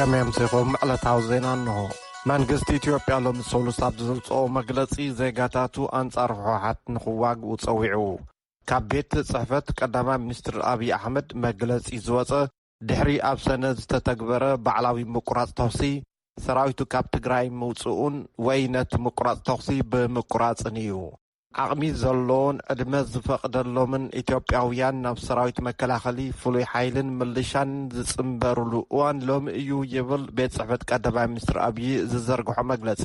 ከመይ ኣምሲኹም? ዕለታዊ ዜና እንሆ። መንግስቲ ኢትዮጵያ ሎሚ ሰሉስ ኣብ ዘውፅኦ መግለፂ፣ ዜጋታቱ ኣንጻር ህወሓት ንኽዋግኡ ጸዊዑ። ካብ ቤት ጽሕፈት ቀዳማይ ሚኒስትር ኣብይ ኣሕመድ መግለጺ ዝወጸ፣ ድሕሪ ኣብ ሰነ ዝተተግበረ ባዕላዊ ምቁራጽ ተኹሲ፣ ሰራዊቱ ካብ ትግራይ ምውጽኡን ወይ ነቲ ምቁራጽ ተኹሲ ብምቁራጽን እዩ። ዓቕሚ ዘለዎን ዕድመ ዝፈቕደሎምን ኢትዮጵያውያን ናብ ሰራዊት መከላኸሊ፣ ፍሉይ ሓይልን ምልሻን ዝጽንበሩሉ እዋን ሎሚ እዩ ይብል ቤት ጽሕፈት ቀዳማይ ሚኒስትር ኣብይ ዝዘርግሖ መግለጺ።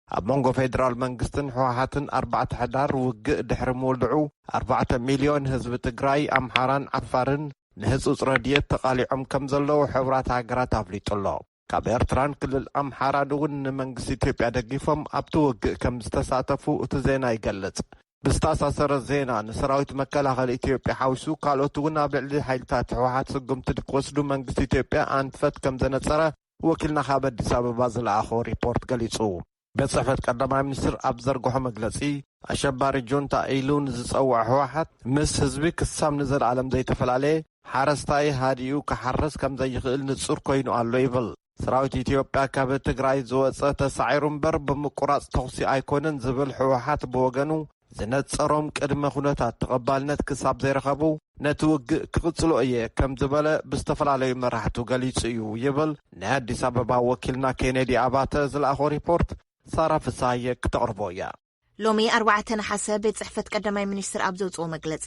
ኣብ መንጎ ፌደራል መንግስትን ህወሓትን ኣርባዕተ ሕዳር ውግእ ድሕሪ ምውልዑ፣ ኣርባዕተ ሚልዮን ህዝቢ ትግራይ፣ ኣምሓራን ዓፋርን ንህጹጽ ረድኤት ተቓሊዖም ከም ዘለዉ ሕቡራት ሃገራት ኣፍሊጡ ኣሎ። ካብ ኤርትራን ክልል ኣምሓራን እውን ንመንግስቲ ኢትዮጵያ ደጊፎም ኣብቲ ውግእ ከም ዝተሳተፉ እቲ ዜና ይገልጽ። ብዝተኣሳሰረ ዜና፣ ንሰራዊት መከላኸሊ ኢትዮጵያ ሓዊሱ ካልኦት እውን ኣብ ልዕሊ ሓይልታት ህወሓት ስጉምቲ ክወስዱ መንግስቲ ኢትዮጵያ ኣንፈት ከም ዘነጸረ ወኪልና ካብ ኣዲስ ኣበባ ዝለኣኾ ሪፖርት ገሊጹ። ቤት ጽሕፈት ቀዳማይ ሚኒስትር ኣብ ዘርግሖ መግለጺ፣ ኣሸባሪ ጁንታ ኢሉ ንዝጸውዖ ህወሓት፣ ምስ ህዝቢ ክሳብ ንዘለኣለም ዘይተፈላለየ፣ ሓረስታይ ሃዲኡ ክሓርስ ከም ዘይኽእል ንጹር ኮይኑ ኣሎ ይብል። ሰራዊት ኢትዮጵያ ካብ ትግራይ ዝወጸ ተሳዒሩ እምበር ብምቁራጽ ተኹሲ ኣይኮነን ዝብል ህወሓት ብወገኑ፣ ዝነጸሮም ቅድመ ኩነታት ተቐባልነት ክሳብ ዘይረኸቡ፣ ነቲ ውግእ ክቕጽሎ እየ ከም ዝበለ ብዝተፈላለዩ መራሕቱ ገሊጹ እዩ ይብል ናይ ኣዲስ ኣበባ ወኪልና ኬኔዲ ኣባተ ዝለኣኾ ሪፖርት። ሳራ ፍሳየ ክተቕርቦ እያ። ሎሚ ኣርባዕተ ነሓሰ ቤት ጽሕፈት ቀዳማይ ሚኒስትር ኣብ ዘውጽኦ መግለጺ፣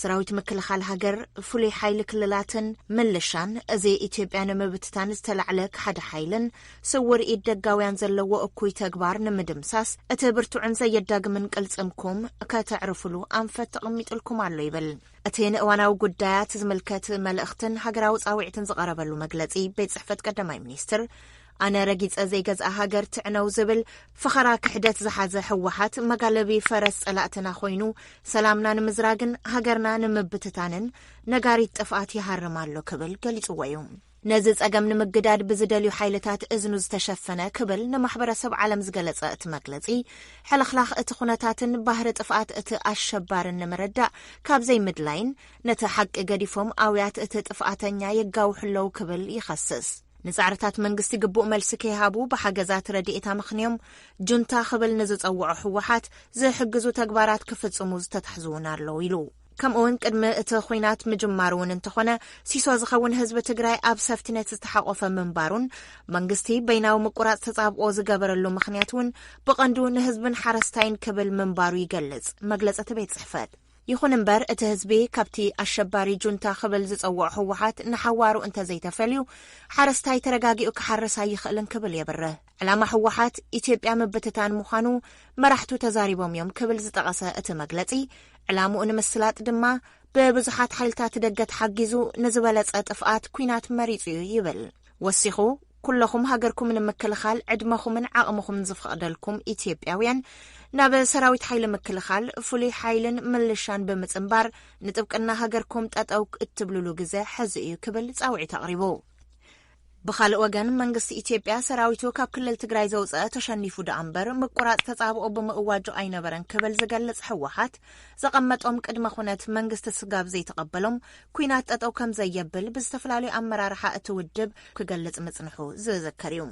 ሰራዊት ምክልኻል ሃገር፣ ፍሉይ ሓይሊ ክልላትን ምልሻን፣ እዚ ኢትዮጵያ ንምብትታን ዝተላዕለ ክሓደ ሓይልን ስውር ኢድ ደጋውያን ዘለዎ እኩይ ተግባር ንምድምሳስ እቲ ብርቱዕን ዘየዳግምን ቅልጽምኩም ከተዕርፍሉ ኣንፈት ተቐሚጥልኩም ኣሎ ይብል። እቲ ንእዋናዊ ጉዳያት ዝምልከት መልእኽትን ሃገራዊ ጻውዒትን ዝቐረበሉ መግለጺ ቤት ጽሕፈት ቀዳማይ ሚኒስትር፣ ኣነ ረጊጸ ዘይገዝኣ ሃገር ትዕነው ዝብል ፈኸራ ክሕደት ዝሓዘ ህወሓት መጋለቢ ፈረስ ጸላእትና ኮይኑ፣ ሰላምና ንምዝራግን ሃገርና ንምብትታንን ነጋሪት ጥፍኣት ይሃርም ኣሎ ክብል ገሊጽዎ እዩ። ነዚ ጸገም ንምግዳድ ብዝደልዩ ሓይልታት እዝኑ ዝተሸፈነ ክብል ንማሕበረሰብ ዓለም ዝገለጸ እቲ መግለጺ፣ ሕልኽላኽ እቲ ኩነታትን ባህሪ ጥፍኣት እቲ ኣሸባርን ንምርዳእ ካብ ዘይምድላይን፣ ነቲ ሓቂ ገዲፎም ኣውያት እቲ ጥፍኣተኛ የጋውሑ ኣለዉ ክብል ይኸስስ። ንጻዕርታት መንግስቲ ግቡእ መልሲ ከይሃቡ ብሓገዛት ረድኤት ኣመኽንዮም ጁንታ ክብል ንዝጸውዖ ህወሓት ዝሕግዙ ተግባራት ክፍጽሙ ዝተታሕዙ እውን ኣለዉ ኢሉ። ከምኡውን ቅድሚ እቲ ኹናት ምጅማሩ እውን እንተኾነ፣ ሲሶ ዝኸውን ህዝቢ ትግራይ ኣብ ሰፍትነት ዝተሓቆፈ ምንባሩን መንግስቲ በይናዊ ምቁራጽ ተጻብኦ ዝገበረሉ ምኽንያት እውን ብቐንዱ ንህዝብን ሓረስታይን ክብል ምንባሩ ይገልጽ መግለጺ እቲ ቤት ጽሕፈት። ይኹን እምበር፣ እቲ ህዝቢ ካብቲ ኣሸባሪ ጁንታ ክብል ዝጸውዖ ህወሓት ንሓዋሩ እንተዘይተፈልዩ፣ ሓረስታይ ተረጋጊኡ ክሓርስ ኣይኽእልን ክብል የብርህ። ዕላማ ህወሓት ኢትዮጵያ ምብትታን ምዃኑ መራሕቱ ተዛሪቦም እዮም ክብል ዝጠቐሰ እቲ መግለጺ፣ ዕላምኡ ንምስላጥ ድማ ብብዙሓት ሓይልታት ደገ ተሓጊዙ ንዝበለጸ ጥፍኣት ኲናት መሪጹ እዩ ይብል። ወሲኹ፣ ኩለኹም ሃገርኩም ንምክልኻል ዕድመኹምን ዓቕምኹምን ዝፈቕደልኩም ኢትዮጵያውያን፣ ናብ ሰራዊት ሓይሊ ምክልኻል፣ ፍሉይ ሓይልን ምልሻን ብምጽንባር ንጥብቅና ሃገርኩም ጠጠው እትብልሉ ግዘ ሕዚ እዩ ክብል ጻውዒት ኣቕሪቡ። ብኻልእ ወገን፣ መንግስቲ ኢትዮጵያ ሰራዊቱ ካብ ክልል ትግራይ ዘውፀአ ተሸኒፉ ደኣ እምበር ምቁራፅ ተፃብኦ ብምእዋጁ ኣይነበረን ክብል ዝገልፅ ህወሓት፣ ዘቐመጦም ቅድመ ኩነት መንግስቲ ስጋብ ዘይተቐበሎም፣ ኲናት ጠጠው ከም ዘየብል ብዝተፈላለዩ ኣመራርሓ እቲ ውድብ ክገልፅ ምፅንሑ ዝዝከር እዩ።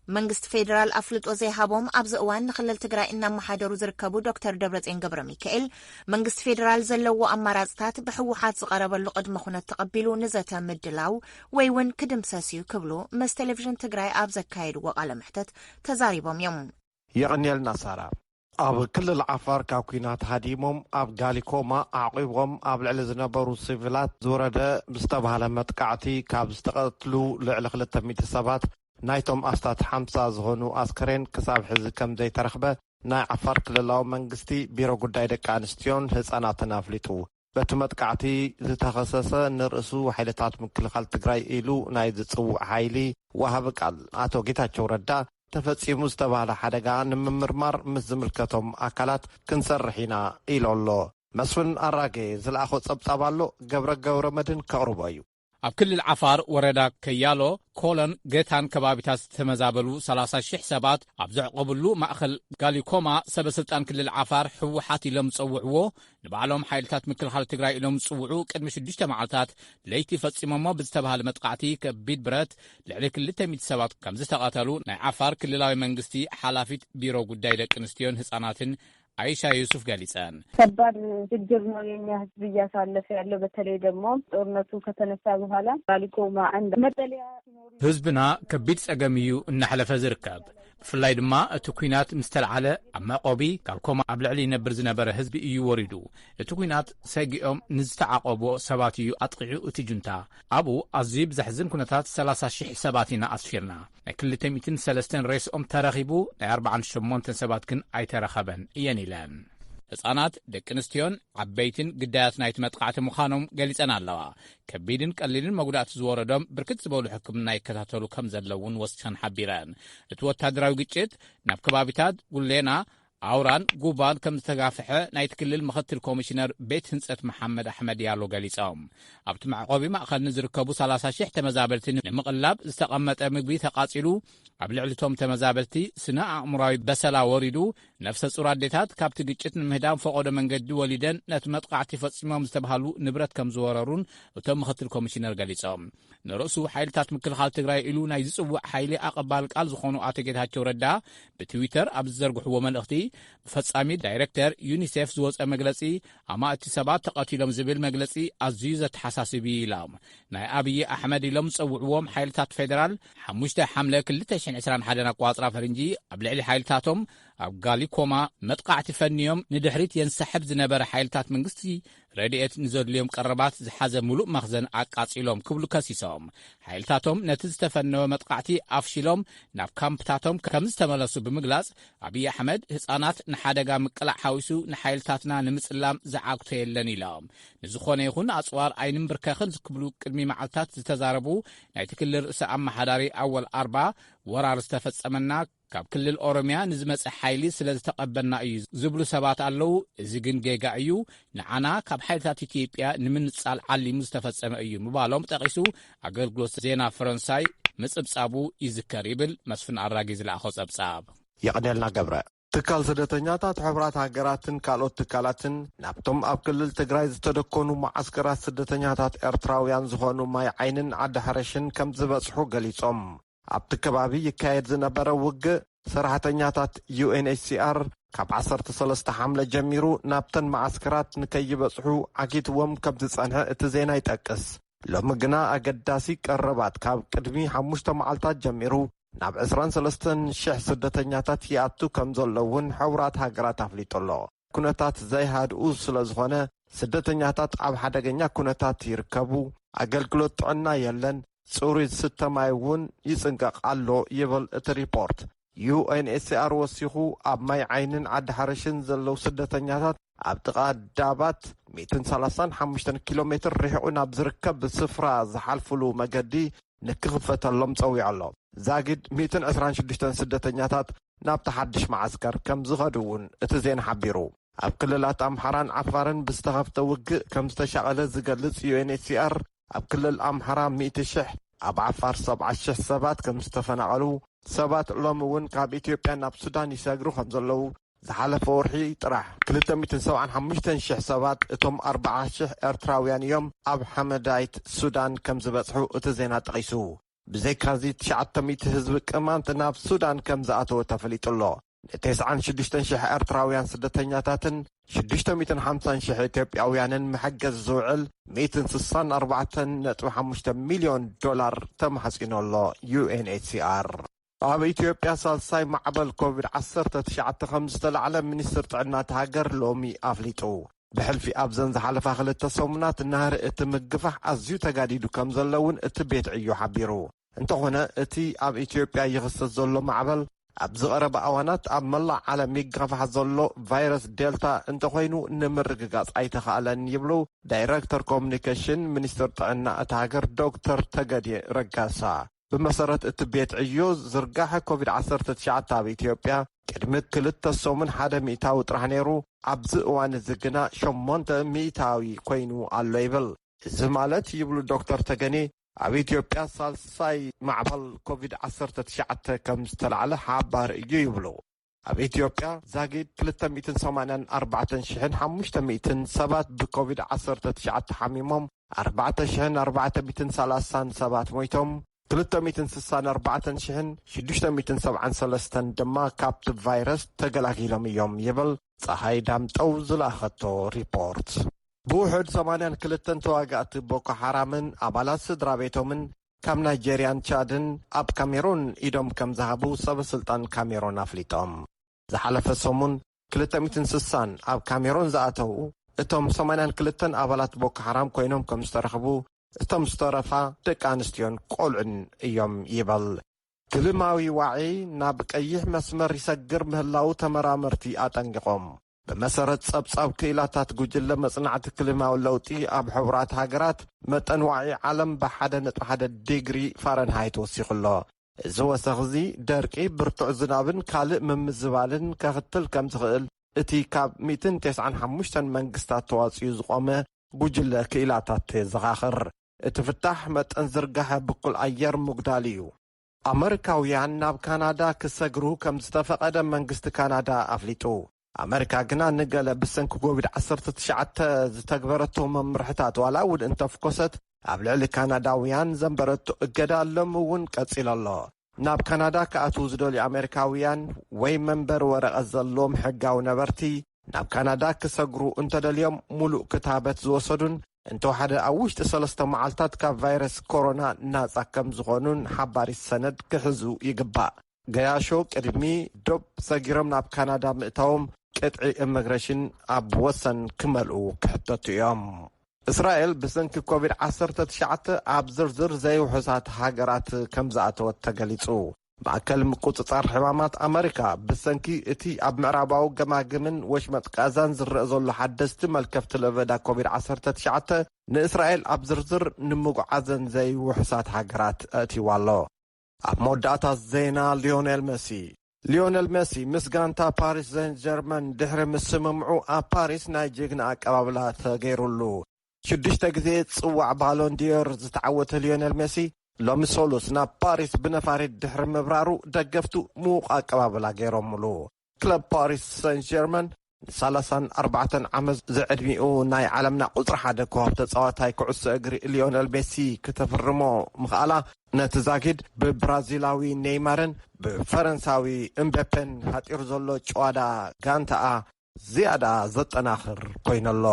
መንግስቲ ፌዴራል ኣፍልጦ ዘይሃቦም፣ ኣብዚ እዋን ንክልል ትግራይ እናመሓደሩ ዝርከቡ ዶክተር ደብረፅዮን ገብረ ሚካኤል፣ መንግስቲ ፌዴራል ዘለዎ ኣማራፅታት ብህወሓት ዝቐረበሉ ቅድመ ኩነት ተቐቢሉ ንዘተ ምድላው ወይ እውን ክድምሰስ እዩ ክብሉ ምስ ቴሌቪዥን ትግራይ ኣብ ዘካየድዎ ቃለ መሕተት ተዛሪቦም እዮም። የቐንየልና ሳራ። ኣብ ክልል ዓፋር ካብ ኲናት ሃዲሞም ኣብ ጋሊኮማ ኣዕቂቦም ኣብ ልዕሊ ዝነበሩ ሲቪላት ዝወረደ ዝተባህለ መጥቃዕቲ ካብ ዝተቐትሉ ልዕሊ ክልተ ሚእቲ ሰባት ናይቶም ኣስታት ሓምሳ ዝኾኑ ኣስከሬን ክሳብ ሕዚ ከም ዘይተረኽበ ናይ ዓፋር ክልላዊ መንግስቲ ቢሮ ጉዳይ ደቂ ኣንስትዮን ህፃናትን ኣፍሊጡ። በቲ መጥቃዕቲ ዝተኸሰሰ ንርእሱ ሓይልታት ምክልኻል ትግራይ ኢሉ ናይ ዝጽውዕ ሓይሊ ወሃቢ ቃል ኣቶ ጌታቸው ረዳ፣ ተፈጺሙ ዝተባህለ ሓደጋ ንምምርማር ምስ ዝምልከቶም ኣካላት ክንሰርሕ ኢና ኢሉ ኣሎ። መስፍን ኣራጌ ዝለኣኾ ጸብጻብ ኣሎ፣ ገብረ ገብረ መድህን ከቕርቦ እዩ። ኣብ ክልል ዓፋር ወረዳ ከያሎ፣ ኮሎን፣ ገታን ከባቢታት ዝተመዛበሉ ሰላሳ ሽሕ ሰባት ኣብ ዘዕቆብሉ ማእኸል ጋሊኮማ፣ ሰበ ስልጣን ክልል ዓፋር ህወሓት ኢሎም ዝጸውዕዎ፣ ንባዕሎም ሓይልታት ምክልኻል ትግራይ ኢሎም ዝጽውዑ፣ ቅድሚ ሽዱሽተ መዓልታት ለይቲ ፈጺሞሞ ብዝተባህለ መጥቃዕቲ ከቢድ ብረት ልዕሊ ክልተ ሚእቲ ሰባት ከም ዝተቐተሉ ናይ ዓፋር ክልላዊ መንግስቲ ሓላፊት ቢሮ ጉዳይ ደቂ ኣንስትዮን ህጻናትን ኣይሻ ዩሱፍ ገሊጸን። ከባድ ችግር ነው የኛ ህዝብ እያሳለፈ ያለው። በተለይ ደግሞ ጦርነቱ ከተነሳ በኋላ ባሊኮማ አንድ መጠለያ ህዝብና ከቢድ ጸገም እዩ እናሕለፈ ዝርከብ። ብፍላይ ድማ እቲ ኲናት ምስ ተልዓለ፣ ኣብ መዕቆቢ ጋልኮማ ኣብ ልዕሊ ይነብር ዝነበረ ህዝቢ እዩ ወሪዱ። እቲ ኲናት ሰጊኦም ንዝተዓቆቦ ሰባት እዩ ኣጥቒዑ እቲ ጁንታ። ኣብኡ ኣዝዩ ብዘሕዝን ኩነታት ሰላሳ ሽሕ ሰባት ኢና ኣስፊርና። ናይ ክልተ ሚእትን ሰለስተን ሬስኦም ተረኺቡ፣ ናይ ኣርባዓን ሸሞንተን ሰባት ግን ኣይተረኸበን እየን ኢለን። ህጻናት፣ ደቂ ኣንስትዮን ዓበይትን ግዳያት ናይቲ መጥቃዕቲ ምዃኖም ገሊጸን ኣለዋ። ከቢድን ቀሊልን መጉዳእቲ ዝወረዶም ብርክት ዝበሉ ሕክምና ይከታተሉ ከም ዘለውን ወሲኸን ሓቢረን። እቲ ወታደራዊ ግጭት ናብ ከባቢታት ጉሌና፣ ኣውራን ጉባን ከም ዝተጋፍሐ ናይቲ ክልል ምኽትል ኮሚሽነር ቤት ህንጸት መሓመድ ኣሕመድ ያሎ ገሊጾም። ኣብቲ መዕቆቢ ማእኸል ንዝርከቡ ሰላሳ ሽሕ ተመዛበልቲ ንምቕላብ ዝተቐመጠ ምግቢ ተቓጺሉ፣ ኣብ ልዕሊ እቶም ተመዛበልቲ ስነ ኣእምራዊ በሰላ ወሪዱ፣ ነፍሰ ጹር ኣዴታት ካብቲ ግጭት ንምህዳም ፈቐዶ መንገዲ ወሊደን ነቲ መጥቓዕቲ ፈጺሞም ዝተባህሉ ንብረት ከም ዝወረሩን እቶም ምኽትል ኮሚሽነር ገሊጾም። ንርእሱ ሓይልታት ምክልኻል ትግራይ ኢሉ ናይ ዝጽውዕ ሓይሊ ኣቐባል ቃል ዝኾኑ ኣቶ ጌታቸው ረዳ ብትዊተር ኣብ ዝዘርግሕዎ መልእኽቲ፣ ብፈጻሚ ዳይሬክተር ዩኒሴፍ ዝወጸ መግለጺ፣ ኣማእቲ ሰባት ተቐቲሎም ዝብል መግለጺ ኣዝዩ ዘተሓሳስብ እዩ ኢሎም። ናይ ኣብዪ ኣሕመድ ኢሎም ዝጸውዕዎም ሓይልታት ፌደራል፣ ሓሙሽተ ሓምለ ክልተ ሽሕን ዕስራን ሓደን ኣቋጽራ ፈረንጂ ኣብ ልዕሊ ሓይልታቶም ኣብ ጋሊኮማ መጥቃዕቲ ፈንዮም ንድሕሪት የንሳሕብ ዝነበረ ሓይልታት መንግስቲ ረድኤት ንዘድልዮም ቀረባት ዝሓዘ ምሉእ መኽዘን ኣቃጺሎም ክብሉ ከሲሶም። ሓይልታቶም ነቲ ዝተፈነወ መጥቃዕቲ ኣፍሺሎም ናብ ካምፕታቶም ከም ዝተመለሱ ብምግላጽ፣ ኣብዪ ኣሕመድ ህጻናት ንሓደጋ ምቅላዕ ሓዊሱ ንሓይልታትና ንምጽላም ዝዓግቶ የለን ኢሎም። ንዝኾነ ይኹን ኣጽዋር ኣይንምብርከኽን ክብሉ ቅድሚ መዓልታት ዝተዛረቡ ናይቲ ክልል ርእሰ ኣመሓዳሪ ኣወል ኣርባ፣ ወራር ዝተፈጸመና ካብ ክልል ኦሮሚያ ንዝመጸ ሓይሊ ስለ ዝተቐበልና እዩ ዝብሉ ሰባት ኣለዉ። እዚ ግን ጌጋ እዩ። ንዓና ካብ ሓይልታት ኢትዮጵያ ንምንጻል ዓሊሙ ዝተፈጸመ እዩ ምባሎም ጠቒሱ ኣገልግሎት ዜና ፈረንሳይ ምጽብጻቡ ይዝከር ይብል መስፍን ኣራጊ ዝለኣኾ ጸብጻብ። የቐንየልና ገብረ። ትካል ስደተኛታት ሕቡራት ሃገራትን ካልኦት ትካላትን ናብቶም ኣብ ክልል ትግራይ ዝተደኮኑ መዓስከራት ስደተኛታት ኤርትራውያን ዝኾኑ ማይ ዓይንን ዓዲ ሓረሽን ከም ዝበጽሑ ገሊጾም። ኣብቲ ከባቢ ይካየድ ዝነበረ ውግእ ሰራሕተኛታት ዩ ኤን ኤች ሲ ኣር ካብ ዓሰርተ ሰለስተ ሓምለ ጀሚሩ ናብተን መዓስከራት ንከይበጽሑ ዓጊትዎም ከም ዝጸንሐ እቲ ዜና ይጠቅስ። ሎሚ ግና ኣገዳሲ ቀረባት ካብ ቅድሚ ሓሙሽተ መዓልታት ጀሚሩ ናብ ዕስራን ሰለስተን ሽሕ ስደተኛታት ይኣቱ ከም ዘሎ እውን ሕቡራት ሃገራት ኣፍሊጡ ኣሎ። ኩነታት ዘይሃድኡ ስለ ዝኾነ ስደተኛታት ኣብ ሓደገኛ ኩነታት ይርከቡ። ኣገልግሎት ጥዕና የለን። ጽሩይ ዝስተ ማይ እውን ይጽንቀቕ ኣሎ ይብል እቲ ሪፖርት። ዩ ኤን ኤች ሲ ኣር ወሲኹ ኣብ ማይ ዓይንን ዓዲ ሓረሽን ዘለዉ ስደተኛታት ኣብ ጥቓ ዳባት ሚእትን ሰላሳን ሓሙሽተን ኪሎ ሜትር ርሒቑ ናብ ዝርከብ ስፍራ ዝሓልፍሉ መገዲ ንክኽፈተሎም ጸዊዑ ኣሎ። ዛጊድ ሚእትን ዕስራን ሽዱሽተን ስደተኛታት ናብቲ ሓድሽ መዓስከር ከም ዝኸዱ እውን እቲ ዜና ሓቢሩ። ኣብ ክልላት ኣምሓራን ዓፋርን ብዝተኸፍተ ውግእ ከም ዝተሻቐለ ዝገልጽ ዩ ኤን ኤች ሲ ኣር፣ ኣብ ክልል ኣምሓራ ሚእቲ ሽሕ፣ ኣብ ዓፋር ሰብዓ ሽሕ ሰባት ከም ዝተፈናቐሉ፣ ሰባት ሎሚ እውን ካብ ኢትዮጵያ ናብ ሱዳን ይሰግሩ ከም ዘለዉ፣ ዝሓለፈ ወርሒ ጥራሕ ክልተ ሚእትን ሰብዓን ሓሙሽተን ሽሕ ሰባት፣ እቶም ኣርብዓ ሽሕ ኤርትራውያን እዮም፣ ኣብ ሓመዳይት ሱዳን ከም ዝበጽሑ እቲ ዜና ጠቒሱ። ብዘይካዚ ትሽዓተ ሚእቲ ህዝቢ ቅማንት ናብ ሱዳን ከም ዝኣተወ ተፈሊጡ ኣሎ። ንተስዓን ሽዱሽተን ሽሕ ኤርትራውያን ስደተኛታትን ሽዱሽተ ሚእትን ሓምሳን ሽሕ ኢትዮጵያውያንን መሐገዚ ዝውዕል ሚእትን ስሳን ኣርባዕተን ነጥቢ ሓሙሽተ ሚልዮን ዶላር ተማሕጺኑ ኣሎ ዩ ኤን ኤች ሲ ኣር። ኣብ ኢትዮጵያ ሳልሳይ ማዕበል ኮቪድ ዓሰርተ ትሽዓተ ከም ዝተላዕለ ሚኒስትር ጥዕና እቲ ሃገር ሎሚ ኣፍሊጡ። ብሕልፊ ኣብዘን ዝሓለፋ ክልተ ሰሙናት ናህሪ እቲ ምግፋሕ ኣዝዩ ተጋዲዱ ከም ዘሎ እውን እቲ ቤት ዕዮ ሓቢሩ። እንተኾነ እቲ ኣብ ኢትዮጵያ ይኽሰት ዘሎ ማዕበል ኣብዚ ቀረባ እዋናት ኣብ መላእ ዓለም ይጋፋሕ ዘሎ ቫይረስ ዴልታ እንተኾይኑ ንምርግጋጽ ኣይተኻእለን ይብሉ ዳይረክተር ኮሙኒኬሽን ሚኒስትር ጥዕና እታ ሃገር ዶክተር ተገዴ ረጋሳ። ብመሰረት እቲ ቤት ዕዮ ዝርጋሐ ኮቪድ ዓሰርተ ትሽዓተ ኣብ ኢትዮጵያ ቅድሚ ክልተ ሰሙን ሓደ ሚእታዊ ጥራሕ ነይሩ፣ ኣብዚ እዋን እዚ ግና ሸሞንተ ሚእታዊ ኮይኑ ኣሎ ይብል። እዚ ማለት ይብሉ ዶክተር ተገኔ ኣብ ኢትዮጵያ ሳልሳይ ማዕበል ኮቪድ ዓሰርተ ትሽዓተ ከም ዝተላዕለ ሓባር እዩ ይብሉ። ኣብ ኢትዮጵያ ዛጊድ ክልተ ሚእትን ሰማንያን ኣርባዕተን ሽሕን ሓሙሽተ ሚእትን ሰባት ብኮቪድ ዓሰርተ ትሽዓተ ሓሚሞም፣ ኣርባዕተ ሽሕን ኣርባዕተ ሚእትን ሰላሳን ሰባት ሞይቶም፣ ክልተ ሚእትን ስሳን ኣርባዕተን ሽሕን ሽዱሽተ ሚእትን ሰብዓን ሰለስተን ድማ ካብቲ ቫይረስ ተገላጊሎም እዮም ይብል ጸሃይ ዳምጠው ዝለኣኸቶ ሪፖርት። ብውሑድ ሰማንያን ክልተን ተዋጋእቲ ቦኮ ሓራምን ኣባላት ስድራ ቤቶምን ካብ ናይጄርያን ቻድን ኣብ ካሜሩን ኢዶም ከም ዝሃቡ ሰበ ስልጣን ካሜሩን ኣፍሊጦም። ዝሓለፈ ሰሙን ክልተ ሚእትን ስሳን ኣብ ካሜሩን ዝኣተዉ፣ እቶም ሰማንያን ክልተን ኣባላት ቦኮ ሓራም ኮይኖም ከም ዝተረኽቡ፣ እቶም ዝተረፋ ደቂ ኣንስትዮን ቆልዑን እዮም ይበል። ክልማዊ ዋዒ ናብ ቀይሕ መስመር ይሰግር ምህላዉ ተመራመርቲ ኣጠንቂቖም። ብመሰረት ጸብጻብ ክኢላታት ጉጅለ መጽናዕቲ ክልማዊ ለውጢ ኣብ ሕቡራት ሃገራት፣ መጠን ዋዒ ዓለም ብሓደ ነጥቢ ሓደ ዲግሪ ፋረንሃይት ወሲኹ ኣሎ። እዚ ወሰኽ እዚ ደርቂ፣ ብርቱዕ ዝናብን ካልእ ምምዝባልን ከኽትል ከም ዝኽእል እቲ ካብ ሚእትን ተስዓን ሓሙሽተን መንግስታት ተዋጽዩ ዝቖመ ጉጅለ ክኢላታት የዘኻኽር። እቲ ፍታሕ መጠን ዝርጋሐ ብኩል ኣየር ምጉዳል እዩ። ኣመሪካውያን ናብ ካናዳ ክሰግሩ ከም ዝተፈቐደ መንግስቲ ካናዳ ኣፍሊጡ። ኣመሪካ ግና ንገለ ብሰንኪ ኮቪድ ዓሰርተ ትሽዓተ ዝተግበረቶ መምርሕታት ዋላ እውን እንተፍኮሰት፣ ኣብ ልዕሊ ካናዳውያን ዘንበረቶ እገዳ ሎም እውን ቀጺሉ ኣሎ። ናብ ካናዳ ክኣትዉ ዝደልዩ ኣመሪካውያን ወይ መንበሪ ወረቐት ዘለዎም ሕጋዊ ነበርቲ፣ ናብ ካናዳ ክሰግሩ እንተደልዮም፣ ሙሉእ ክታበት ዝወሰዱን እንተወሓደ ኣብ ውሽጢ ሰለስተ መዓልታት ካብ ቫይረስ ኮሮና ናጻ ከም ዝኾኑን ሓባሪት ሰነድ ክሕዙ ይግባእ። ገያሾ ቅድሚ ዶብ ሰጊሮም ናብ ካናዳ ምእታዎም ቅጥዒ ኢሚግሬሽን ኣብ ወሰን ክመልኡ ክሕተቱ እዮም። እስራኤል ብሰንኪ ኮቪድ ዓሰርተ ትሽዓተ ኣብ ዝርዝር ዘይውሑሳት ሃገራት ከም ዝኣተወት ተገሊጹ። ማእከል ምቁጽጻር ሕማማት ኣመሪካ፣ ብሰንኪ እቲ ኣብ ምዕራባዊ ገማግምን ወሽመጥ ጋዛን ዝረአ ዘሎ ሓደስቲ መልከፍቲ ለበዳ ኮቪድ ዓሰርተ ትሽዓተ፣ ንእስራኤል ኣብ ዝርዝር ንምጉዓዘን ዘይውሑሳት ሃገራት ኣእትይዋ ኣሎ። ኣብ መወዳእታ ዜና፣ ሊዮኔል መሲ። ሊዮኔል መሲ ምስ ጋንታ ፓሪስ ሴንት ጀርመን ድሕሪ ምስምምዑ፣ ኣብ ፓሪስ ናይ ጅግና ኣቀባብላ ተገይሩሉ። ሽዱሽተ ግዜ ጽዋዕ ባሎን ዲዮር ዝተዓወተ ሊዮኔል ሜሲ፣ ሎሚ ሰሉስ ናብ ፓሪስ ብነፋሪት ድሕሪ ምብራሩ፣ ደገፍቱ ምዉቕ ኣቀባብላ ገይሮምሉ። ክለብ ፓሪስ ሰን ጀርመን ንሰላሳን ኣርባዕተን ዓመት ዝዕድሚኡ ናይ ዓለምና ቁጽሪ ሓደ ኮኸብ ተጻዋታይ ኩዕሶ እግሪ ሊዮነል ሜሲ ክተፍርሞ ምኽኣላ፣ ነቲ ዛጊድ ብብራዚላዊ ኔይማርን ብፈረንሳዊ እምቤፔን ሃጢሩ ዘሎ ጭዋዳ ጋንታኣ ዝያዳ ዘጠናኽር ኮይነሎ።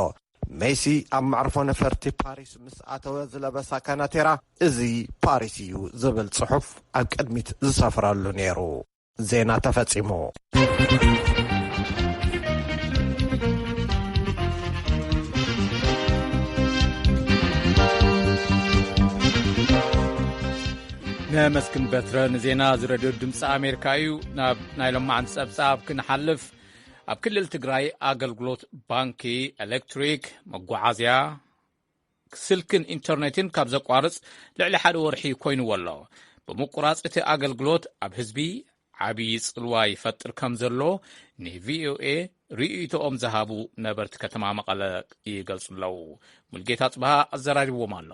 ሜሲ ኣብ መዕርፎ ነፈርቲ ፓሪስ ምስ ኣተወ ዝለበሳ ካናቴራ፣ "እዚ ፓሪስ እዩ" ዝብል ጽሑፍ ኣብ ቅድሚት ዝሰፍረሉ ነይሩ። ዜና ተፈጺሙ። ነመስግን በትረ ንዜና እዚ ረድዮ ድምፂ ኣሜሪካ እዩ። ናብ ናይ ሎማዓንቲ ጸብጻብ ክንሓልፍ፣ ኣብ ክልል ትግራይ ኣገልግሎት ባንኪ፣ ኤሌክትሪክ፣ መጓዓዝያ፣ ስልክን ኢንተርኔትን ካብ ዘቋርጽ ልዕሊ ሓደ ወርሒ ኮይንዎ ኣሎ። ብምቁራጽ እቲ ኣገልግሎት ኣብ ህዝቢ ዓብዪ ጽልዋ ይፈጥር ከም ዘሎ ንቪኦኤ ርእይቶኦም ዝሃቡ ነበርቲ ከተማ መቐለ ይገልጹ ኣለዉ። ሙልጌታ ጽብሃ ኣዘራሪብዎም ኣሎ።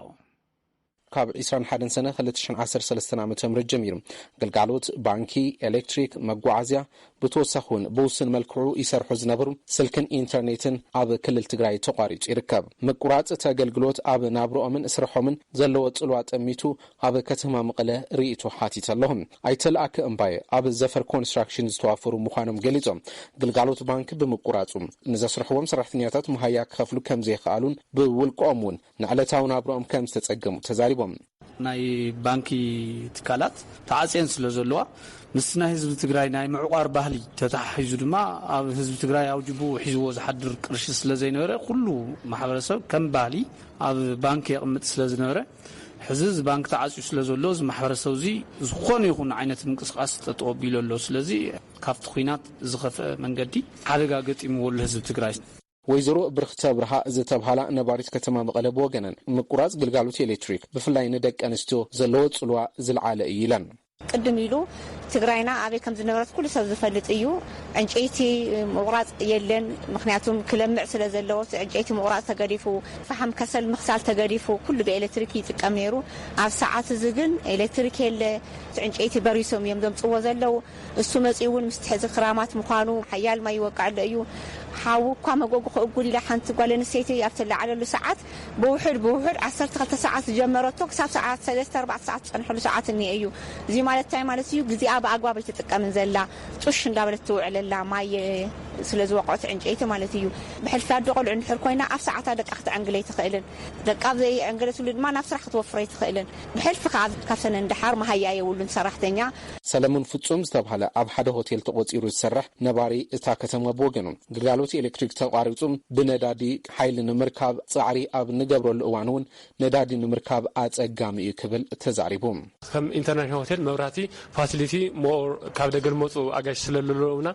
ካብ ዕስራን ሓደን ሰነ ክልተ ሽሕን ዓሰርተ ሰለስተን ዓመተ ምህረት ጀሚሩ፣ ግልጋሎት ባንኪ፣ ኤሌክትሪክ፣ መጓዓዝያ፣ ብተወሳኺ እውን ብውሱን መልክዑ ይሰርሑ ዝነበሩ ስልክን ኢንተርኔትን ኣብ ክልል ትግራይ ተቋሪጹ ይርከብ። ምቁራጽ እቲ ኣገልግሎት ኣብ ናብርኦምን ስርሖምን ዘለዎ ጽልዋ ጠሚቱ ኣብ ከተማ መቐለ ርእይቶ ሓቲተ ኣለኹ። ኣይተ ለኣከ እምባየ ኣብ ዘፈር ኮንስትራክሽን ዝተዋፈሩ ምዃኖም ገሊጾም፣ ግልጋሎት ባንኪ ብምቁራጹ ንዘስርሕዎም ሰራሕተኛታት መሃያ ክኸፍሉ ከም ዘይከኣሉን ብውልቆኦም እውን ንዕለታዊ ናብርኦም ከም ዝተጸገሙ ተዛሪቦም። ናይ ባንኪ ትካላት ተዓጽየን ስለ ዘለዋ፣ ምስቲ ናይ ህዝቢ ትግራይ ናይ ምዕቋር ባህሊ ተተሓሒዙ ድማ፣ ኣብ ህዝቢ ትግራይ ኣውጅቡ ሒዝዎ ዝሓድር ቅርሺ ስለ ዘይነበረ፣ ኩሉ ማሕበረሰብ ከም ባህሊ ኣብ ባንኪ የቕምጥ ስለ ዝነበረ፣ ሕዚ እዚ ባንኪ ተዓጽዩ ስለ ዘሎ፣ እዚ ማሕበረሰብ እዚ ዝኾነ ይኹን ዓይነት ምንቅስቃስ ጠጠው ኣቢሉ ኣሎ። ስለዚ ካብቲ ኲናት ዝኸፍአ መንገዲ ሓደጋ ገጢምዎ ኣሎ ህዝቢ ትግራይ። ወይዘሮ ብርኽቲ ኣብርሃ ዝተብሃላ ነባሪት ከተማ መቐለ ብወገነን፣ ምቁራጽ ግልጋሎት ኤሌክትሪክ ብፍላይ ንደቂ ኣንስትዮ ዘለዎ ጽልዋ ዝለዓለ እዩ ኢለን። ቅድም ኢሉ ትግራይና ኣበይ ከም ዝነበረት ኩሉ ሰብ ዝፈልጥ እዩ። ዕንጨይቲ ምቑራፅ የለን፣ ምክንያቱም ክለምዕ ስለ ዘለዎ እቲ ዕንጨይቲ ምቑራፅ ተገዲፉ፣ ፈሓም ከሰል ምኽሳል ተገዲፉ፣ ኩሉ ብኤሌክትሪክ ይጥቀም ነይሩ። ኣብ ሰዓት እዚ ግን ኤሌክትሪክ የለ። እቲ ዕንጨይቲ በሪሶም እዮም ዘምፅዎ ዘለዉ። እሱ መፂኡ እውን ምስቲ ሕዚ ክራማት ምዃኑ ሓያል ማይ ይወቅዕ ኣሎ እዩ። ሓዊ እኳ መጎጉ ክእጉድ ኢላ ሓንቲ ጓል ኣንስተይቲ ኣብቲ ለዓለሉ ሰዓት ብውሕድ ብውሕድ ዓሰርተ ክልተ ሰዓት ዝጀመረቶ ክሳብ ሰዓት ሰለስተ ኣርባዕተ ሰዓት ዝፀንሐሉ ሰዓት እኒአ እዩ። እዚ ማለት እንታይ ማለት እዩ? ግዜኣ ብኣግባብ ኣይትጥቀምን ዘላ፣ ጡሽ እንዳበለት ትውዕለላ፣ ማይ ስለ ዝወቅዖት ዕንጨይቲ ማለት እዩ። ብሕልፊ ኣዶ ቆልዑ እንድሕር ኮይና ኣብ ሰዓታ ደቃ ክተዐንግል ኣይትኽእልን። ደቃ ኣብ ዘየዕንገለትሉ ድማ ናብ ስራሕ ክትወፍር ኣይትኽእልን። ብሕልፊ ከዓ ካብተን እንድሓር መሃያ የብሉን ሰራሕተኛ። ሰለሙን ፍጹም ዝተባህለ ኣብ ሓደ ሆቴል ተቖጺሩ ዝሰርሕ ነባሪ እታ ከተማ ብወገኑ፣ ግልጋሎት ኤሌክትሪክ ተቋሪጹ ብነዳዲ ሓይሊ ንምርካብ ጻዕሪ ኣብ ንገብረሉ እዋን እውን ነዳዲ ንምርካብ ኣጸጋሚ እዩ ክብል ተዛሪቡ። ከም ኢንተርናሽናል ሆቴል መብራህቲ ፋሲሊቲ ሞር ካብ ደገ ዝመፁ ኣጋሽ ስለለለውና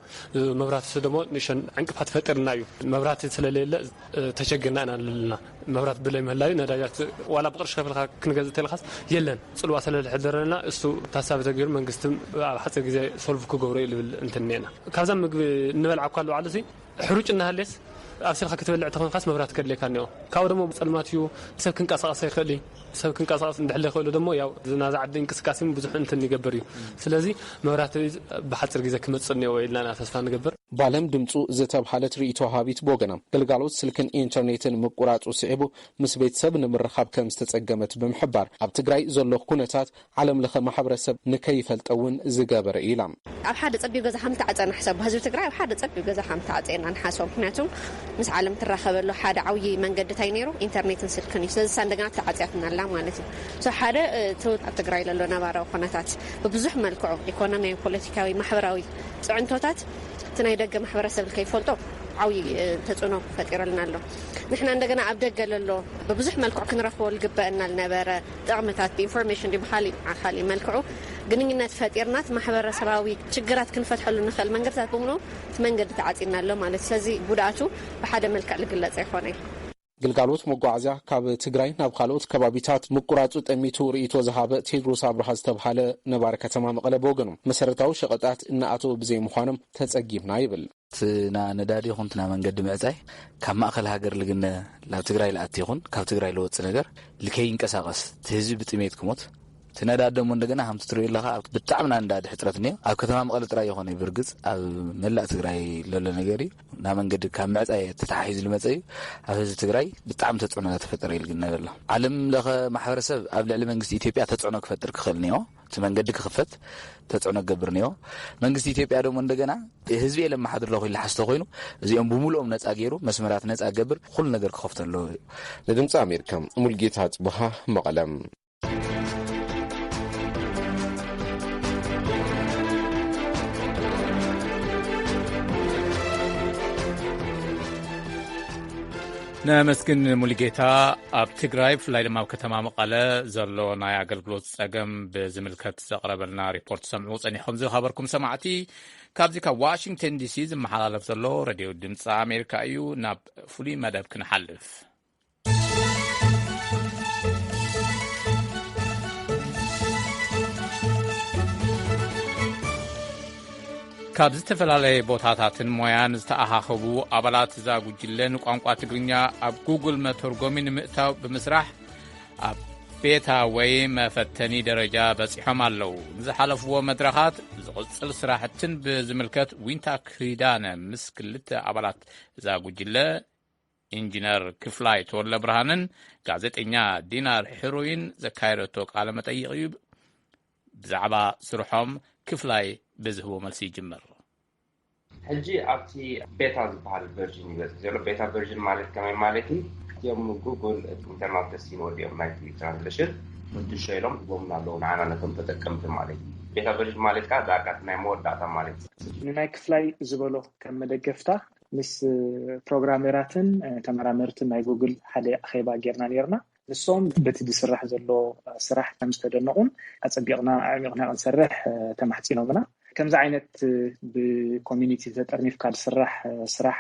መብራህቲ ስደሞ ንሸን ዕንቅፋት ፈጢርና እዩ። መብራህቲ ስለሌለ ተቸግርና ኢና ኣለና። መብራት ብለይ ምህላዩ ነዳጃት ዋላ ብቕርሺ ከፍልካ ክንገዝእ ተልካስ የለን። ጽልዋ ስለ ዝሕደረና እሱ ታሳቢ ተገይሩ መንግስቲ ኣብ ሓፂር ግዜ ሶልቭ ክገብሮ እዩ ልብል እንትን እኒአና። ካብዛ ምግቢ እንበልዓ እኳ ኣለባዕሉ ሲ ሕሩጭ እናሃልየስ ኣብሲልካ ክትበልዕ ተኾንካስ መብራት ከድልየካ እኒኦ። ካብኡ ደሞ ጸልማት እዩ። ሰብ ክንቀሳቐስ ኣይኽእል እዩ። ሰብ ክንቀሳቐስ እንድሕለ ይኽእሉ ደሞ ያው ናዛ ዓዲ እንቅስቃሴ ብዙሕ እንትን ይገብር እዩ። ስለዚ መብራት ብሓፂር ግዜ ክመፅእ እኒኦ ኢልና ኢና ተስፋ ንገብር። ባለም ድምፁ ዝተብሃለት ርእይቶ ሃቢት ብወገና፣ ግልጋሎት ስልክን ኢንተርኔትን ምቁራፁ ስዒቡ ምስ ቤተሰብ ንምርኻብ ከም ዝተጸገመት ብምሕባር፣ ኣብ ትግራይ ዘሎ ኩነታት ዓለም ለኸ ማሕበረሰብ ንከይፈልጠ እውን ዝገበረ እዩ ኢላ። ኣብ ሓደ ጸቢብ ገዛ ከም ተዓጸና ሕሰብ፣ ህዝቢ ትግራይ ኣብ ሓደ ጸቢብ ገዛ ከም ተዓጸና ንሓስቦ። ምክንያቱ ምስ ዓለም ትራኸበሉ ሓደ ዓብዪ መንገዲ እንታይ ነይሩ? ኢንተርኔትን ስልክን እዩ። ስለዚ እሳ እንደገና ተዓጽያትና ኣላ ማለት እዩ። So ሓደ እቲ ኣብ ትግራይ ዘሎ ነባራዊ ኩነታት ብብዙሕ መልክዑ፣ ኢኮኖሚያዊ፣ ፖለቲካዊ፣ ማሕበራዊ ፅዕንቶታት እቲ ናይ ደገ ማሕበረሰብ ከይፈልጦ ዓብዪ ተፅዕኖ ፈጢረልና ኣሎ። ንሕና እንደገና ኣብ ደገ ለሎ ብብዙሕ መልክዑ ክንረኽቦ ዝግበአና ዝነበረ ጥቕምታት ብኢንፎርሜሽን ድዩ ብካሊእ ዓካሊእ መልክዑ ግንኙነት ፈጢርናት ማሕበረሰባዊ ችግራት ክንፈትሐሉ ንኽእል መንገድታት ብምሉ እቲ መንገዲ ተዓፂና ኣሎ ማለት። ስለዚ ጉድኣቱ ብሓደ መልክዕ ዝግለፅ ኣይኮነ። ግልጋሎት መጓዓዝያ ካብ ትግራይ ናብ ካልኦት ከባቢታት ምቁራፁ ጠሚቱ ርእይቶ ዝሃበ ቴድሮስ ኣብርሃ ዝተብሃለ ነባሪ ከተማ መቐለ ብወገኑ፣ መሰረታዊ ሸቐጣት እናኣተወ ብዘይምዃኖም ተፀጊምና ይብል። ትና ነዳዲ ይኹን ትና መንገዲ ምዕፃይ ካብ ማእኸል ሃገር ልግነ ናብ ትግራይ ልኣቲ ይኹን ካብ ትግራይ ልወፅእ ነገር ልከይንቀሳቐስ እቲ ህዝቢ ብጥሜት ክሞት እቲ ነዳዲ ደሞ እንደገና ከምቲ ትሪኦ ኣለኻ ኣብ ብጣዕሚ ናይ ነዳዲ ሕፅረት እኒኦ። ኣብ ከተማ መቐለ ጥራይ ይኾነ ብርግፅ ኣብ መላእ ትግራይ ለሎ ነገር እዩ። ናብ መንገዲ ካብ ምዕፃይ ተተሓሒዙ ዝመፀ እዩ። ኣብ ህዝቢ ትግራይ ብጣዕሚ ተፅዕኖ እናተፈጠረ ይልግነ ዘሎ። ዓለም ለኸ ማሕበረሰብ ኣብ ልዕሊ መንግስቲ ኢትዮጵያ ተፅዕኖ ክፈጥር ክኽእል እኒኦ። እቲ መንገዲ ክኽፈት ተፅዕኖ ክገብር እኒኦ። መንግስቲ ኢትዮጵያ ደሞ እንደገና ህዝቢ የለመሓድር ለኹ ኢሉ ሓስቶ ኮይኑ እዚኦም ብምሉኦም ነፃ ገይሩ መስመራት ነፃ ገብር ኩሉ ነገር ክኸፍቶ ኣለዎ እዩ። ንድምፂ ኣሜሪካ ሙልጌታ ጽቡሃ መቐለም። ነመስግን ሙሉጌታ። ኣብ ትግራይ ብፍላይ ድማ ኣብ ከተማ መቐለ ዘሎ ናይ ኣገልግሎት ጸገም ብዝምልከት ዘቕረበልና ሪፖርት ሰምዑ ጸኒሕኩም ዝኸበርኩም ሰማዕቲ። ካብዚ ካብ ዋሽንግተን ዲሲ ዝመሓላለፍ ዘሎ ሬድዮ ድምፂ ኣሜሪካ እዩ። ናብ ፍሉይ መደብ ክንሓልፍ። ካብ ዝተፈላለየ ቦታታትን ሞያን ዝተኣኻኸቡ ኣባላት እዛ ጉጅለ ንቋንቋ ትግርኛ ኣብ ጉግል መተርጎሚ ንምእታው ብምስራሕ ኣብ ቤታ ወይ መፈተኒ ደረጃ በጺሖም ኣለዉ። ንዝሓለፍዎ መድረኻት ዝቕጽል ስራሕትን ብዝምልከት ዊንታ ክሪዳነ ምስ ክልተ ኣባላት እዛ ጉጅለ ኢንጂነር ክፍላይ ተወልደ ብርሃንን ጋዜጠኛ ዲናር ሕሩይን ዘካየደቶ ቃለ መጠይቕ እዩ። ብዛዕባ ስርሖም ክፍላይ ብዝህቦ መልሲ ይጅምር። ሕጂ ኣብቲ ቤታ ዝበሃል ቨርዥን ይበጽሕ ዘሎ። ቤታ ቨርዥን ማለት ከመይ ማለት እዩ? እቲኦም ጉግል ኢንተርናል ተስቲን ወዲኦም ናይቲ ትራንስሌሽን ምድሾ ኢሎም ሂቦምና ኣለዉ ንዓና ነቶም ተጠቀምቲ ማለት እዩ። ቤታ ቨርዥን ማለት ከዓ ዳርጋ እቲ ናይ መወዳእታ ማለት እዩ። ንናይ ክፍላይ ዝበሎ ከም መደገፍታ ምስ ፕሮግራሜራትን ተመራመርትን ናይ ጉግል ሓደ ኣኼባ ጌርና ነርና። ንሶም በቲ ዝስራሕ ዘሎ ስራሕ ከም ዝተደነቑን ኣጸቢቕና ኣዕሚቕና ክንሰርሕ ተማሕጺኖምና። ከምዚ ዓይነት ብኮሚኒቲ ተጠርኒፍካ ዝስራሕ ስራሕ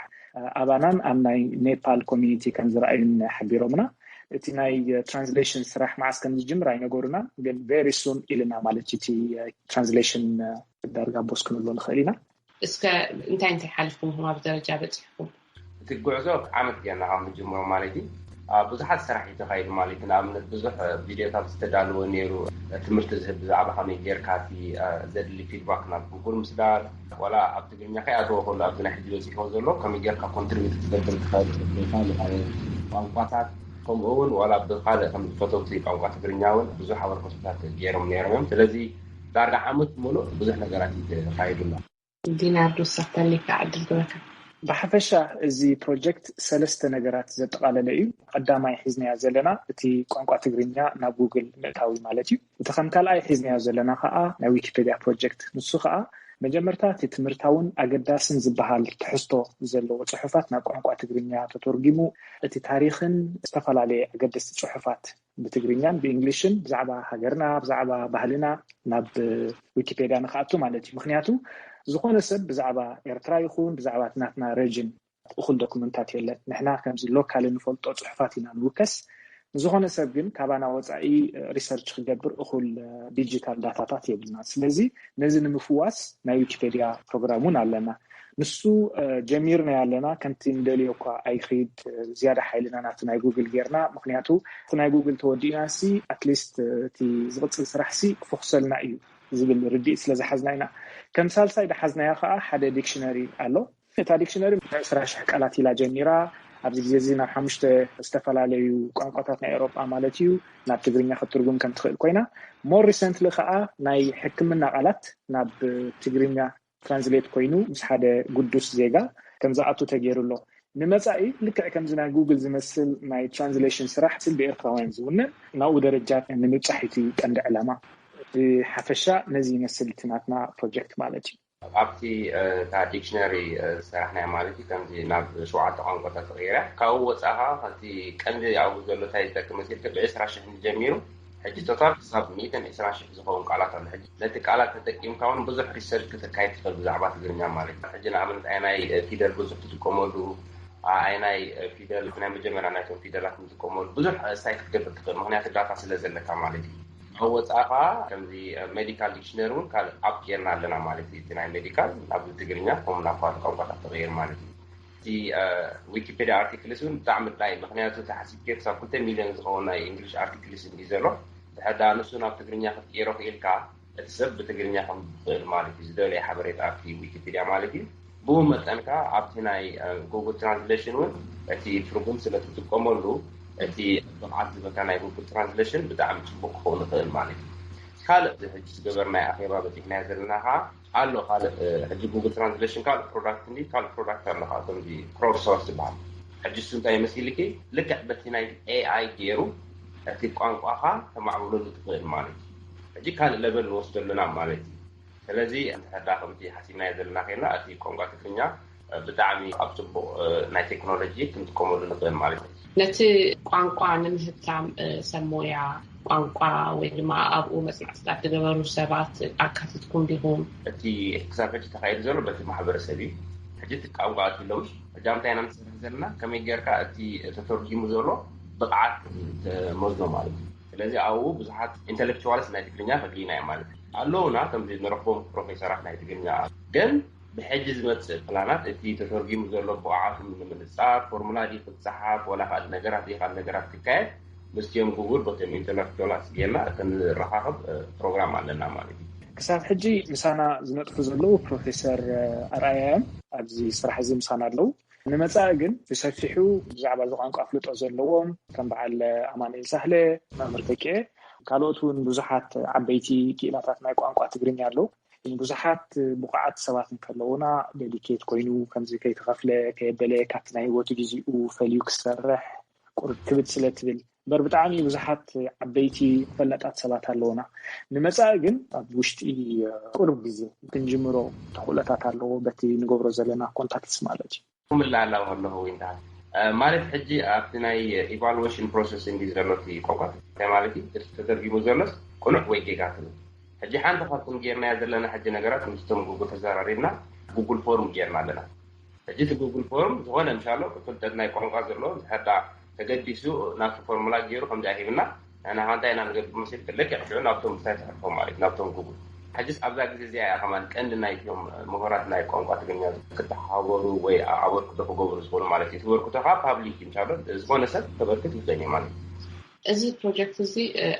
ኣባናን ኣብ ናይ ኔፓል ኮሚኒቲ ከም ዝረኣዩን ሓቢሮምና። እቲ ናይ ትራንስሌሽን ስራሕ መዓስ ከም ዝጅምር ኣይነገሩና፣ ግን very soon ኢልና ማለት እዩ። እቲ ትራንስሌሽን ዳርጋ ቦስ ክንብሎ ንኽእል ኢና። እስከ እንታይ እንታይ ሓሊፍኩም ኢኹም ኣብ ደረጃ በፂሕኩም? እቲ ጉዕዞ ዓመት ጌርና ካብ ንጅምሮ ማለት እዩ። ኣብ ብዙሓት ስራሕ እዩ ተኻይዱ ማለት እዩ። ንኣብነት ብዙሕ ቪድዮታት ዝተዳለወ ነይሩ፣ ትምህርቲ ዝህብ ብዛዕባ ከመይ ጌርካ እቲ ዘድሊ ፊድባክ ናብ ጉጉል ምስዳድ፣ ዋላ ኣብ ትግርኛ ከይኣተወ ከሎ ኣብዚ ናይ ሕጂ በፂሕዎ ዘሎ ከመይ ጌርካ ኮንትሪቢዩት ክትገብር ትኽእል ብካልእ ቋንቋታት፣ ከምኡ እውን ዋላ ብካልእ ከም ፈተውቲ ቋንቋ ትግርኛ እውን ብዙሕ ኣበርክቶታት ገይሮም ነይሮም እዮም። ስለዚ ዳርጋ ዓመት ሙሉእ ብዙሕ ነገራት እዩ ተኻይዱና። ዲናርዶ ሳተሊካ ዕድል ግበካ። ብሓፈሻ እዚ ፕሮጀክት ሰለስተ ነገራት ዘጠቓለለ እዩ። ቀዳማይ ሒዝናዮ ዘለና እቲ ቋንቋ ትግርኛ ናብ ጉግል ምእታዊ ማለት እዩ። እቲ ከም ካልኣይ ሒዝናዮ ዘለና ከዓ ናይ ዊኪፔድያ ፕሮጀክት፣ ንሱ ከዓ መጀመርታ እቲ ትምህርታውን ኣገዳስን ዝበሃል ትሕዝቶ ዘለዎ ፅሑፋት ናብ ቋንቋ ትግርኛ ተተርጉሙ፣ እቲ ታሪኽን ዝተፈላለየ ኣገደስቲ ፅሑፋት ብትግርኛን ብእንግሊሽን ብዛዕባ ሃገርና፣ ብዛዕባ ባህልና ናብ ዊኪፔድያ ንክኣቱ ማለት እዩ። ምክንያቱ ዝኾነ ሰብ ብዛዕባ ኤርትራ ይኹን ብዛዕባ ናትና ረጅን እኹል ዶክመንታት የለን። ንሕና ከምዚ ሎካል እንፈልጦ ፅሑፋት ኢና ንውከስ። ንዝኾነ ሰብ ግን ካባና ወፃኢ ሪሰርች ክገብር እኹል ዲጂታል ዳታታት የብልና። ስለዚ ነዚ ንምፍዋስ ናይ ዊኪፔድያ ፕሮግራም እውን ኣለና። ንሱ ጀሚርና ኣለና። ከምቲ ንደልዮ እኳ ኣይክድ ዝያዳ ሓይልና ናቲ ናይ ጉግል ጌርና። ምክንያቱ እቲ ናይ ጉግል ተወዲእና ሲ ኣትሊስት እቲ ዝቕፅል ስራሕ ሲ ክፈኩሰልና እዩ ዝብል ርድኢት ስለ ዝሓዝና ኢና። ከም ሳልሳይ ዝሓዝናዮ ከዓ ሓደ ዲክሽነሪ ኣሎ። እታ ዲክሽነሪ ዕስራ ሽሕ ቃላት ኢላ ጀሚራ። ኣብዚ ግዜ እዚ ናብ ሓሙሽተ ዝተፈላለዩ ቋንቋታት ናይ ኤውሮጳ ማለት እዩ ናብ ትግርኛ ክትትርጉም ከም ትኽእል ኮይና፣ ሞር ሪሰንትሊ ከዓ ናይ ሕክምና ቃላት ናብ ትግርኛ ትራንስሌት ኮይኑ ምስ ሓደ ግዱስ ዜጋ ከም ዝኣቱ ተገይሩ ኣሎ። ንመፃኢ ልክዕ ከምዚ ናይ ጉግል ዝመስል ናይ ትራንስሌሽን ስራሕ ስል ብኤርትራውያን ዝውነን ናብኡ ደረጃ ንምብፃሕ እቲ ቀንዲ ዕላማ። ብሓፈሻ ነዚ ይመስል እቲ ናትና ፕሮጀክት ማለት እዩ። ኣብቲ እታ ዲክሽነሪ ዝሰራሕናያ ማለት እዩ ከምዚ ናብ ሸውዓተ ቋንቋታት ተቐይራ። ካብኡ ወፃእ ከዓ እቲ ቀንዲ ኣብኡ ዘሎ እንታይ ዝጠቅም መሲልካ ብዕስራ ሽሕ ጀሚሩ ሕጂ ቶታል ክሳብ ሚእትን ዕስራን ሽሕ ዝኸውን ቃላት ኣሎ። ሕጂ ነቲ ቃላት ተጠቂምካ እውን ብዙሕ ሪሰርች ክተካይድ ትኽእል ብዛዕባ ትግርኛ ማለት እዩ። ሕጂ ንኣብነት ኣይናይ ፊደል ብዙሕ ትጥቀመሉ፣ ኣይናይ ፊደል ናይ መጀመርያ ናይቶም ፊደላት ንጥቀመሉ ብዙሕ ሳይ ክትገብር ትኽእል፣ ምክንያቱ ዳታ ስለ ዘለካ ማለት እዩ። ኣብ ወፃኢ ከዓ ከምዚ ሜዲካል ዲክሽነሪ እውን ካልእ ኣፕ ጌርና ኣለና ማለት እዩ። እቲ ናይ ሜዲካል ናብ ትግርኛ ከምኡ ናብ ካልእ ቋንቋታት ተቐይር ማለት እዩ። እቲ ዊኪፔድያ ኣርቲክልስ እውን ብጣዕሚ ድላይ፣ ምክንያቱ ተሓሲብኪ ክሳብ ክልተ ሚልዮን ዝኸውን ናይ እንግሊሽ ኣርቲክልስ እዩ ዘሎ። ድሕር ደኣ ንሱ ናብ ትግርኛ ክትቅይሮ ክኢልካ እቲ ሰብ ብትግርኛ ከም ዝኽእል ማለት እዩ። ዝደለየ ሓበሬታ ኣብቲ ዊኪፒድያ ማለት እዩ። ብኡ መጠን ከዓ ኣብቲ ናይ ጉግል ትራንስሌሽን እውን እቲ ትርጉም ስለ ትጥቀመሉ እቲ ብቕዓት ዝበካ ናይ ጉግል ትራንስሌሽን ብጣዕሚ ፅቡቅ ክኸውን ይኽእል ማለት እዩ። ካልእ ሕጂ ዝገበርናይ ኣኼባ በፂሕናዮ ዘለና ከዓ ኣሎ። ካልእ ሕጂ ጉግል ትራንስሌሽን ካልእ ፕሮዳክት እንዲ ካልእ ፕሮዳክት ኣሎ ከዓ ከምዚ ክሮድ ሶርስ ዝበሃል። ሕጂ እሱ እንታይ ይመስልኪ? ልክዕ በቲ ናይ ኤኣይ ገይሩ እቲ ቋንቋኻ ተማዕብለሉ ትኽእል ማለት እዩ። ሕጂ ካልእ ለበል ንወስደሉና ማለት እዩ። ስለዚ እንተሕዳ ከምቲ ሓሲብናዮ ዘለና ከይና እቲ ቋንቋ ትግርኛ ብጣዕሚ ኣብ ፅቡቅ ናይ ቴክኖሎጂ ክንጥቀመሉ ንኽእል ማለት እዩ። ነቲ ቋንቋ ንምህብታም ሰብ ሞያ ቋንቋ ወይ ድማ ኣብኡ መፅናዕትታት ዝገበሩ ሰባት ኣካቲትኩም ዲኹም? እቲ ክሳብ ሕጂ ተኻይዱ ዘሎ በቲ ማሕበረሰብ እዩ። ሕጂ እቲ ቋንቋ ኣትሎም ሕጂ ኣብ እንታይ ኢና ንሰርሕ ዘለና? ከመይ ጌርካ እቲ ተተርጊሙ ዘሎ ብቕዓት ተመዝኖ ማለት እዩ። ስለዚ ኣብኡ ብዙሓት ኢንተሌክቹዋልስ ናይ ትግርኛ ከድልዩና እዮም ማለት እዩ። ኣለውና ከምዚ ንረኽቦም ፕሮፌሰራት ናይ ትግርኛ ግን ብሕጂ ዝመፅእ ፕላናት እቲ ተተርጊሙ ዘሎ ብቕዓቱ ንምንፃር ፎርሙላ ድዩ ክፀሓፍ ወላ ካልእ ነገራት ድዩ ካልእ ነገራት ክካየድ ምስቲኦም ጉጉል ቦቶም ኢንተሌክቹዋላት ጌርና ክንረኻኸብ ፕሮግራም ኣለና ማለት እዩ። ክሳብ ሕጂ ምሳና ዝነጥፉ ዘለዉ ፕሮፌሰር ኣርኣያ እዮም። ኣብዚ ስራሕ እዚ ምሳና ኣለዉ። ንመፃኢ ግን ብሰፊሑ ብዛዕባ እዚ ቋንቋ ኣፍልጦ ዘለዎም ከም በዓል ኣማኑኤል ሳህለ፣ መምህር ተኪኤ፣ ካልኦት እውን ብዙሓት ዓበይቲ ክኢላታት ናይ ቋንቋ ትግርኛ ኣለዉ። ብዙሓት ብቑዓት ሰባት እንከለዉና ዴዲኬት ኮይኑ ከምዚ ከይተኸፍለ ከየበለ ካብቲ ናይ ህይወቱ ግዜኡ ፈልዩ ክሰርሕ ቁርብ ክብድ ስለ ትብል እምበር ብጣዕሚ ብዙሓት ዓበይቲ ፈላጣት ሰባት ኣለዉና። ንመፃኢ ግን ኣብ ውሽጢ ቁሩብ ግዜ ክንጅምሮ ተኽእሎታት ኣለዎ በቲ ንገብሮ ዘለና ኮንታክትስ ማለት እዩ። ክምልላላ ከለኹ ዊንታ ማለት ሕጂ ኣብቲ ናይ ኢቫሉዌሽን ፕሮሰስ እንዲ ዘሎ እቲ ቆቆት እንታይ ማለት እዩ? እቲ ተተርጊሙ ዘሎስ ቅኑዕ ወይ ጌጋ ትብል። ሕጂ ሓንቲ ካብቶም ጌርናያ ዘለና ሕጂ ነገራት ምስቶም ጉጉል ተዘራሪብና ጉጉል ፎርም ጌርና ኣለና። ሕጂ እቲ ጉጉል ፎርም ዝኾነ ምሻሎ ፍልጠት ናይ ቋንቋ ዘለዎ ዝሕዳ ተገዲሱ ናብቲ ፎርሙላ ገይሩ ከምዚ ኣይሂብና። ንሕና ከ እንታይ ኢና ንገብር መሲል ክልክ ይቕጥዑ ናብቶም እንታይ ተሕልፎም ማለት ናብቶም ጉጉል። ሕጅስ ኣብዛ ግዜ እዚኣ እያ ከማን ቀንዲ ናይቶም ምሁራት ናይ ቋንቋ ትግርኛ ክተሓባበሩ ወይ ኣበርክቶ ክገብሩ ዝኽእሉ ማለት እዩ። እቲ በርክቶ ከዓ ፓብሊክ እዩ። ምሻሎ ዝኾነ ሰብ ተበርክት ይኽእል እዩ ማለት እዩ። እዚ ፕሮጀክት እዚ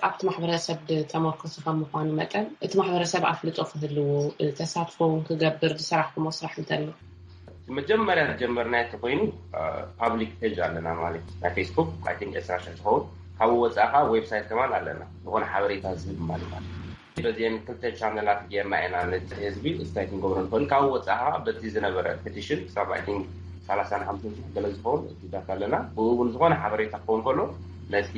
ኣብቲ ማሕበረሰብ ተመርኮሰ ከም ምኳኑ መጠን እቲ ማሕበረሰብ ኣፍልጦ ክህልዎ፣ ተሳትፎ እውን ክገብር ዝሰራሕኩሞ ስራሕ እንተሎ? መጀመርያ ዝጀመርናዮ እንተኮይኑ ፓብሊክ ፔጅ ኣለና ማለት ናይ ፌስቡክ፣ I think ዕስራ ሽሕ ዝኸውን። ካብኡ ወፃኢ ከዓ ዌብሳይት ከማን ኣለና፣ ዝኾነ ሓበሬታ ዝህብ ማለት ማለት በዚአን ክልተ ቻነላት ጌርና ኢና ነቲ ህዝቢ እንታይ ክንገብሮ ንኽእል። ካብኡ ወፃኢ ከዓ በቲ ዝነበረ ፔቲሽን ክሳብ I think ሰላሳን ሓምሳን ሽሕ ገለ ዝኸውን እቲ ዳታ ኣለና። ብኡ እውን ዝኾነ ሓበሬታ ክኸውን ከሎ ነቲ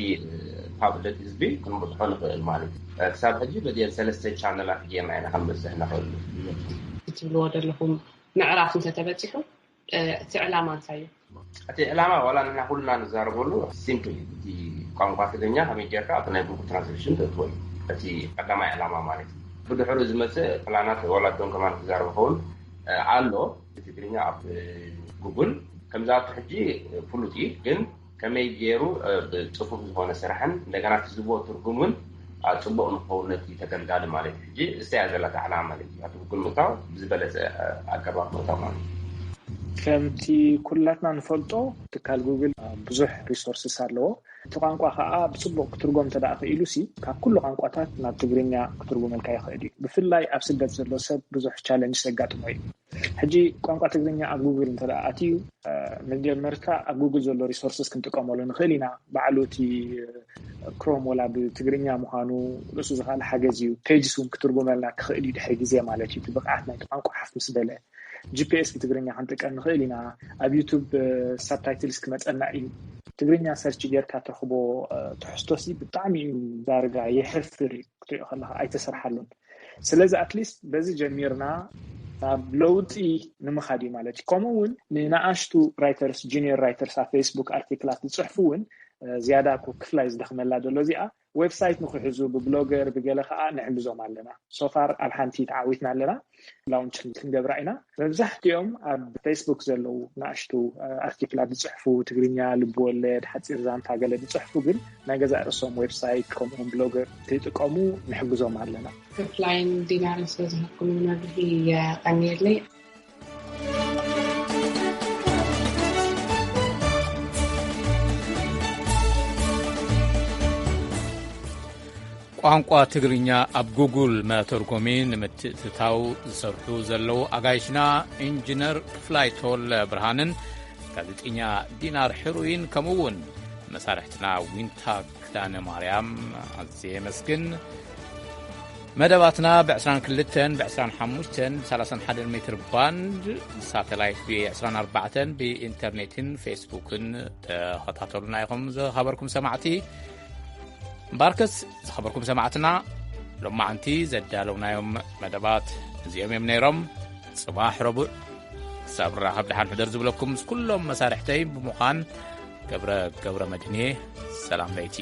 ፓብሊክ ህዝቢ ክንበፅሖ ንኽእል ማለት እዩ። ክሳብ ሕጂ በዚአን ሰለስተ ቻነላት ጌርና ኢና ክንበፅሕ ንኽእል። ትብልዎ ዘለኹም ምዕራፍ እንተተበፂሑ እቲ ዕላማ እንታይ እዩ? እቲ ዕላማ ዋላ ንሕና ኩልና ንዛረበሉ ሲምፕል እዩ። እቲ ቋንቋ ትግርኛ ከመይ ጌርካ ኣብቲ ናይ ጉግል ትራንስሌሽን ተእትዎ እዩ እቲ ቀዳማይ ዕላማ ማለት እዩ። ብድሕሩ ዝመፅእ ፕላናት ዋላ ዶን ከማን ክዛረብ ኸውን ኣሎ። እቲ ትግርኛ ኣብ ጉግል ከምዚ ኣብቲ ሕጂ ፍሉጥ እዩ፣ ግን ከመይ ገይሩ ብፅፉፍ ዝኾነ ስራሕን እንደገና እቲ ዝቦ ትርጉም እውን ፅቡቅ ንክኸውን ነቲ ተገልጋሊ ማለት እዩ። ሕጂ እስተያ ዘለካ ዕላማ ማለት እዩ። ኣብቲ ጉግል ምእታው ብዝበለፀ ኣገባብ ምእታው ማለት እዩ። ከምቲ ኩላትና ንፈልጦ ትካል ጉግል ብዙሕ ሪሶርስስ ኣለዎ። እቲ ቋንቋ ከዓ ብፅቡቅ ክትርጎም እንተ ክኢሉ ሲ ካብ ኩሉ ቋንቋታት ናብ ትግርኛ ክትርጉመልካ ይኽእል እዩ። ብፍላይ ኣብ ስደት ዘሎ ሰብ ብዙሕ ቻለንጅ ዘጋጥሞ እዩ። ሕጂ ቋንቋ ትግርኛ ኣብ ጉግል እንተ ኣትዩ መጀመርታ ኣብ ጉግል ዘሎ ሪሶርስስ ክንጥቀመሉ ንኽእል ኢና። ባዕሉ እቲ ክሮም ወላ ብትግርኛ ምዃኑ ርእሱ ዝኻል ሓገዝ እዩ። ፔጅስ እውን ክትርጉመልና ክኽእል እዩ ድሕሪ ግዜ ማለት እዩ። እቲ ብቕዓት ናይቲ ቋንቋ ሓፍ ምስ በለ ጂፒኤስ ብትግርኛ ክንጥቀም ንኽእል ኢና። ኣብ ዩቱብ ሳብታይትልስ ክመፀና እዩ። ትግርኛ ሰርች ጌርካ ትረኽቦ ትሕዝቶሲ ብጣዕሚ እዩ ዳርጋ የሕፍር እዩ ክትሪኦ ከለካ ኣይተሰርሓሉን። ስለዚ ኣትሊስት በዚ ጀሚርና ናብ ለውጢ ንምኻድ እዩ ማለት እዩ። ከምኡ እውን ንንኣሽቱ ራይተርስ ጁኒየር ራይተርስ ኣብ ፌስቡክ ኣርቲክላት ዝፅሕፉ እውን ዝያዳ ክፍላይ ዝደኽመላ ዘሎ እዚኣ ዌብሳይት ንክሕዙ ብብሎገር ብገለ ከዓ ንሕግዞም ኣለና። ሶፋር ኣብ ሓንቲ ተዓዊትና ኣለና። ላውንች ክንገብራ ኢና። መብዛሕትኦም ኣብ ፌስቡክ ዘለዉ ንኣሽቱ ኣርቲክላት ዝፅሕፉ ትግርኛ ልብወለድ ሓፂር ዛንታ ገለ ዝፅሕፉ ግን ናይ ገዛእ ርእሶም ዌብሳይት ከምኡውን ብሎገር ከይጥቀሙ ንሕግዞም ኣለና። ክፍላይን ዲናርን ስለዝሃብኩም መብርሂ የቐንየለይ። ቋንቋ ትግርኛ ኣብ ጉጉል መተርጎሚ ንምትእትታው ዝሰርሑ ዘለዉ ኣጋይሽና ኢንጂነር ክፍላይ ተወለ ብርሃንን ጋዜጠኛ ዲናር ሕሩይን ከምኡ እውን መሳርሕትና ዊንታ ክዳነ ማርያም ኣዝየ የመስግን። መደባትና ብ22 ብ25 ብ31 ሜትር ባንድ ሳተላይት ብ24 ብኢንተርኔትን ፌስቡክን ተኸታተሉና ኢኹም። ዝኸበርኩም ሰማዕቲ ባርከስ ዝኸበርኩም ሰማዕትና ሎማዓንቲ ዘዳለውናዮም መደባት እዚኦም እዮም ነይሮም። ጽባሕ ረቡዕ ክሳብ ራኸብ ደሓን ሕደር ዝብለኩም ምስ ኩሎም መሳርሕተይ ብምዃን ገብረ ገብረ መድህንየ ሰላም ለይቲ።